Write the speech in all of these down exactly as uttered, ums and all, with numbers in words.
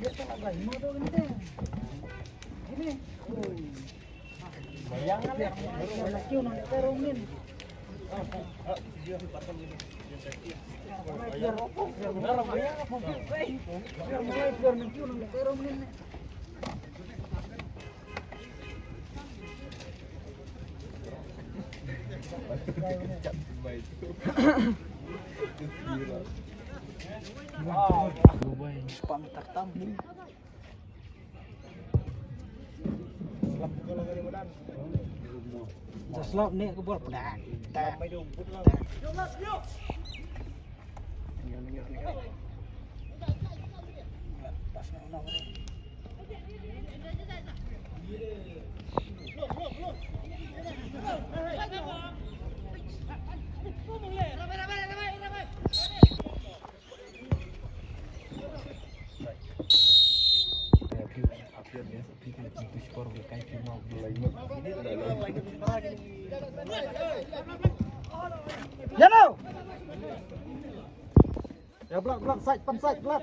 Just lap ni ke bol pedak. Pas nak nak. Ya no. Ya blat blat sait pan sait blat.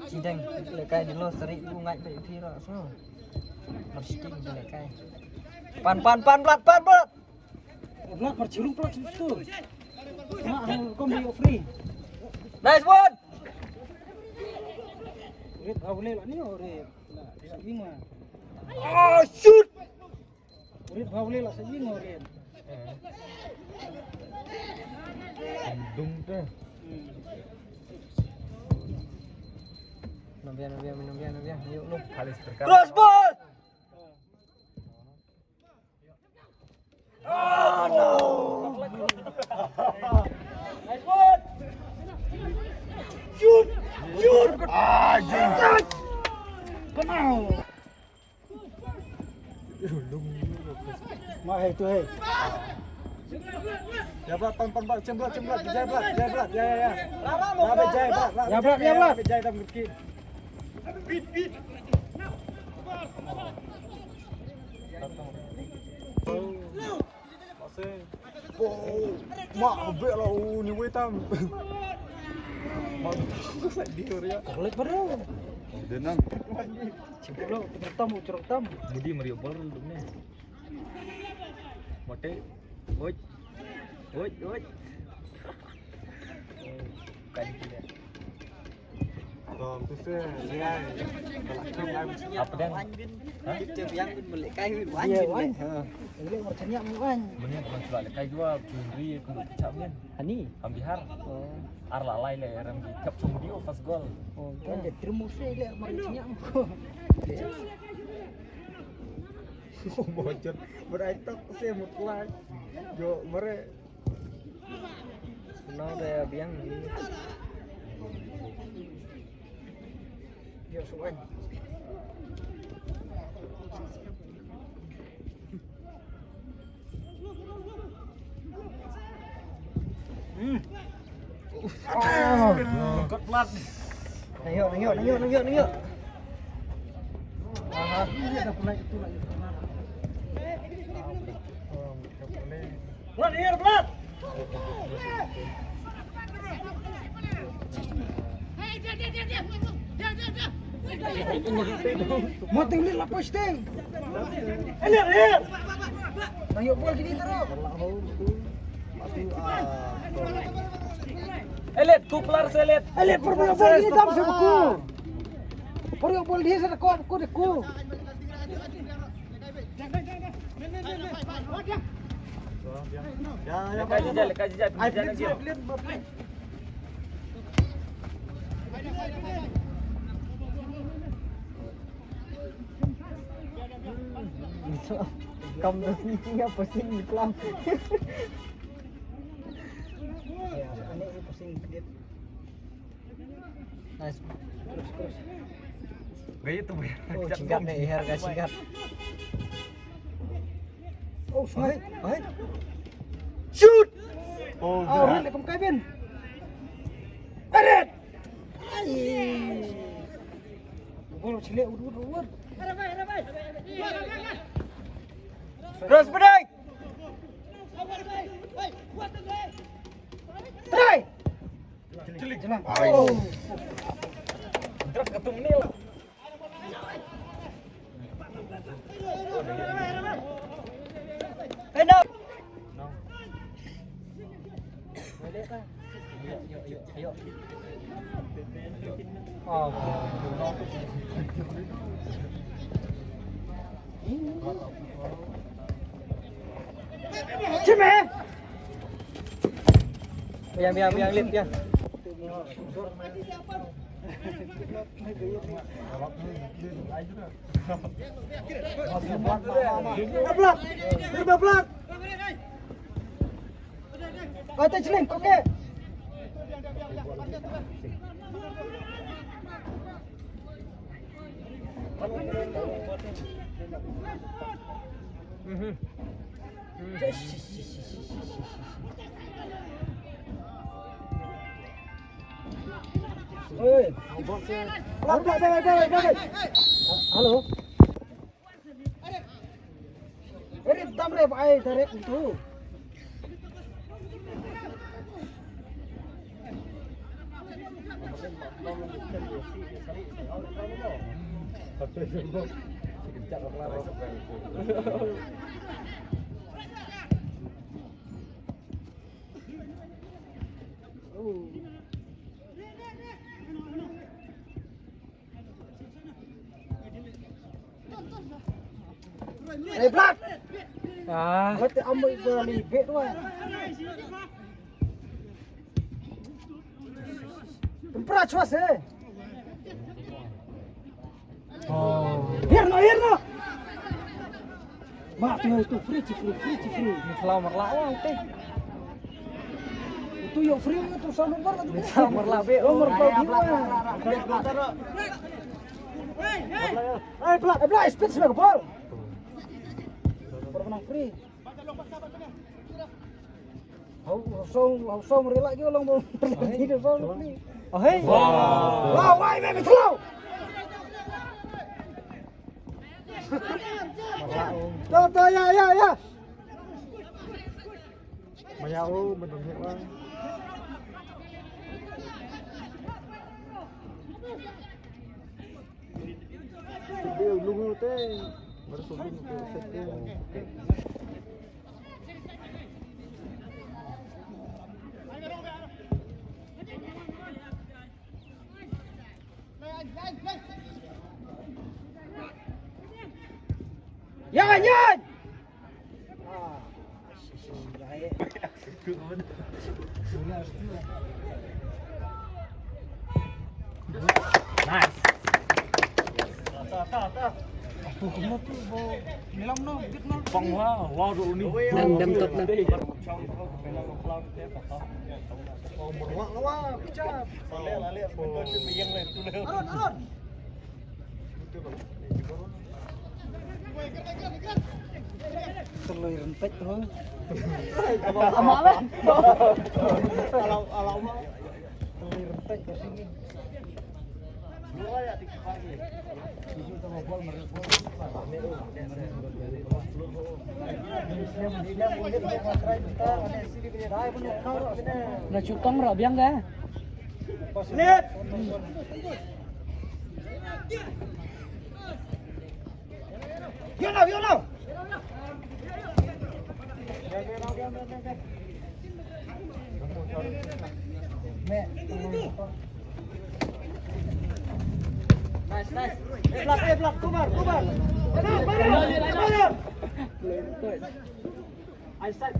Cideng lekai di lo seri tu ngai bai phi ra so. Bersting lekai. Pan pan pan blat pan blat. Blat marchirung blat tu. Ma ang kom di free. Nice one. Rit bawle la ni ore. Ima. Oh shoot. Rit bawle la sa imo rit. Dung tu. Nambia nambia nambia nambia. Yuk lu. Halis terkal. Cross ball. Oh no! Nice one! Shoot! Shoot! Ah, Jim! Kenal! Ma hai tu hai. Ya blat pan pan blat chem blat chem blat jai blat jai blat ya ya ya. Ya blat jai blat. Ya blat ya blat. Jai tam kit. Oh, ma be la u ni wei tam. Ma sa di ria. Kolek baru. Denang. Ciplo, tam u cerok tam. Mudi mari bol dum ne. Mote. Oi. Oi, oi. Kan dia. Tom tu se liai. Apa dan? Ha? Kita yang bin melekai bin wan bin. Ini macam ni wan. Mending orang sudah lekai jua, curi aku cak bin. Hani. Ambihar. Oh. Ar lalai le ram di cap sung dio pas gol. Oh, kan dia terus le mari cak. Bocor. Berai tok se mut kuat. Jo mare. Nang da ya biang ni. Yo suan. Hmm. Kot plat. Nang yo, nang yo, nang yo, nang yo, nang yo. Aha, ini dah pernah itu lagi. Plat, air, plat. Moting ni lapis ting. Elit, elit. Nang yok bol kini terus. Elit, tu kelar selit. Elit, perlu bol kini tam sebeku. Perlu bol dia sebeku, aku deku. Ya, ya, kaji jal, kaji jal, kaji jal. Kam da sini punya pusing di kelam. Ya, ini pusing. Nice. Cross, cross. Gaya tu, boy. Oh, cingkat ni, harga cingkat. Oh, hai, hai. Shoot! Oh, ah, red, kum kai ben. Red! Ai. Gol chile, ud, ud, ud. Cross, bedai. Try! Ai. Oh. Jimmy! Biang, biang, biang, Lip, biang. Block! Block! Kata Jeling, okey. Mhm. Oi. Hello. Eri dam re, bhai, direct itu. Eh, Black. Ah. Wat am ba li be tu. Tempera cuas eh. Oh. Hirno, hirno. Ma tu tu free ci free free ci free. Ni salam marla wang te. Tu yo free tu salam marla tu. Ni salam marla be. Oh, marla be. Ai pla, ai pla speed sila bol. Baru menang free. Hau song, hau song rela ki long bol. Ni song free. Oh hey. Wow, wai me betul. To to ya ya ya. Maya u, mendong hek wang. Dia lungu te, baru sudin tu sete. Yan, yan. Nice. Pang wa, wa do ni. Dam, dam top na. Aron, aron. Terlalu rentek tu. Amal lah. Kalau, kalau mau. Terlalu rentek kat sini. Na cutong ro biang ga. Lit. Yo now, yo now. Nice, nice. Eh, block, eh, block. Kumar, Kumar. Kumar, Kumar. Aisyah.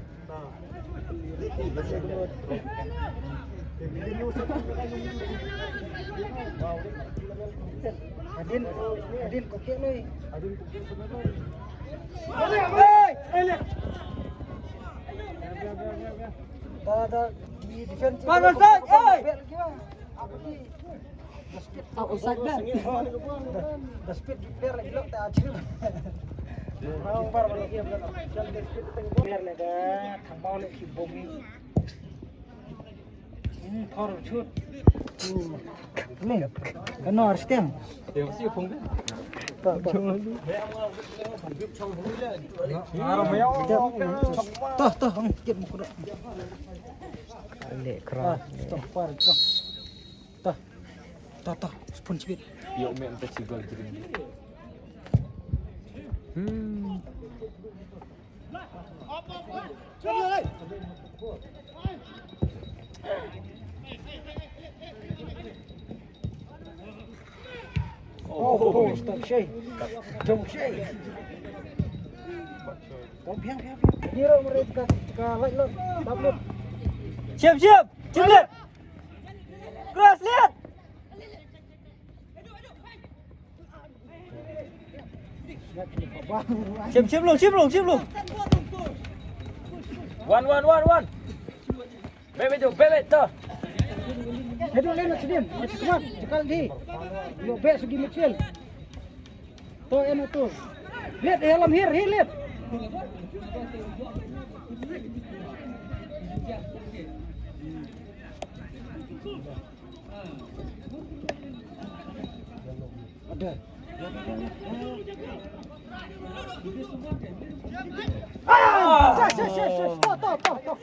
Adin, Adin, kau kek loi. Adin, kau kek loi. Hey, hey, hey. Dah, dah, di defense. Mana side, hey. Apa ni? Outside dah. The speed player lagi lock tak aja. Player lagi thang bau lagi bom ni. Hmm, thor shoot. Ni. Kena harus tem. Tem si pung. Tak, tak. Arah mayau. Tah, tah, ang kit muka dah. Lek keras. Tah, par, tah. Tah. Ta ta, spoon chibit. Ïoh mih mynta shi gol jring. Hmm. Oh, oh, oh, stop shay. Jump shay. Biang, biang, biang. Hero mereka ka light load. Stop load. Siap, siap. Jumlet. Cross lihat. Shim, shim long, shim long, shim long. Wan, wan, wan, wan. Bebe tu, bebe tu. Hedu lena sidin, masih kuat, cekal di. Yo, be segi midfield. To, eno tu. Lihat, eh, alam hir, hir, lihat. Ada. Ah! Sha, sha, sha, sha. Stop, stop, stop, stop.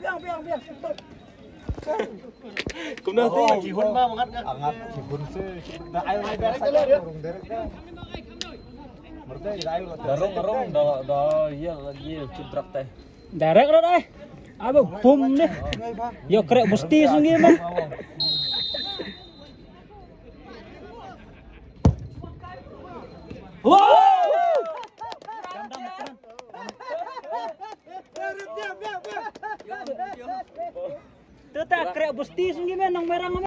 Biang, biang, biang. Stop. Kumno tu? Oh, jihun ba mangat ka. Angat jihun se. Da ai mai direct ka, urung direct ka. Merde da ai. Da rung, rung, da, da, iya, iya, cedrak teh. Direct rat ai. Aba bum ne. Yo krek mesti sunggi mah. Wow! Tu ta krek mesti sunggi mah nang merang.